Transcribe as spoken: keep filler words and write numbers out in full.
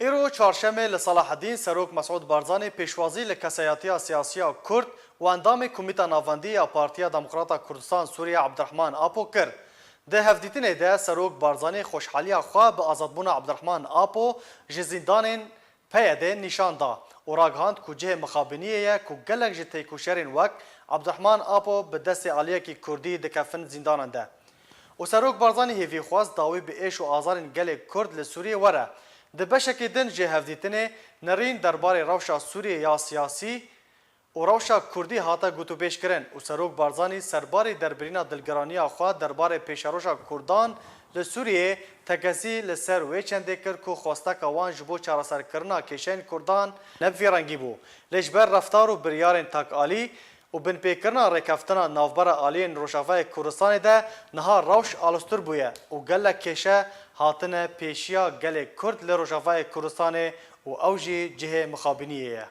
Îro çarşemê li Selahedîn Serok Mesûd Barzanî pêşwazî li kesayetiya siyasiya Kurd û endamê Komîta Navendî ya Partiya Demokrata Kurdistan Sûriye Abdurehman Apo kir. Di hevdîtinê de Serok Barzanî xweşhaliya xwe bi azadbûna Abdurehman Apo ji zîndanên P Y D'ê nîşan da û ragihand ku cihê mixabiniyê ye ku gelek ji têkoşerên wek Abdurehman Apo bi destê aliyekî Kurdî dikefin zîndanan de. Û Serok Barzanî hêvî xwest dawî bi êş û azarên gelê Kurd li Sûriyê were. Di beşekê din jê hevdîtinê nerîn derbarê rewşa Sûriyê ya siyasî û rewşa Kurdî hate gotûbêjkirin û Serok Barzanî serbarî derbirîna dilgiraniya xwe derbarê pêşeroja Kurdan li Sûriyê tekesî li ser wê çendê kir ku xwesteka wan ji bo çareserkirina kêşeyên Kurdan ne bi vî rengî bû. Lê ji ber reftar û biryarên takalî û binpêkirina rêkeftina navbera aliyên Rojavayê Kurdistanê de niha rewş alostir bûye û gelek kêşe hatine pêşiya gelê Kurd li Rojavayê Kurdistanê û ew jî cihê mixabiniyê ye.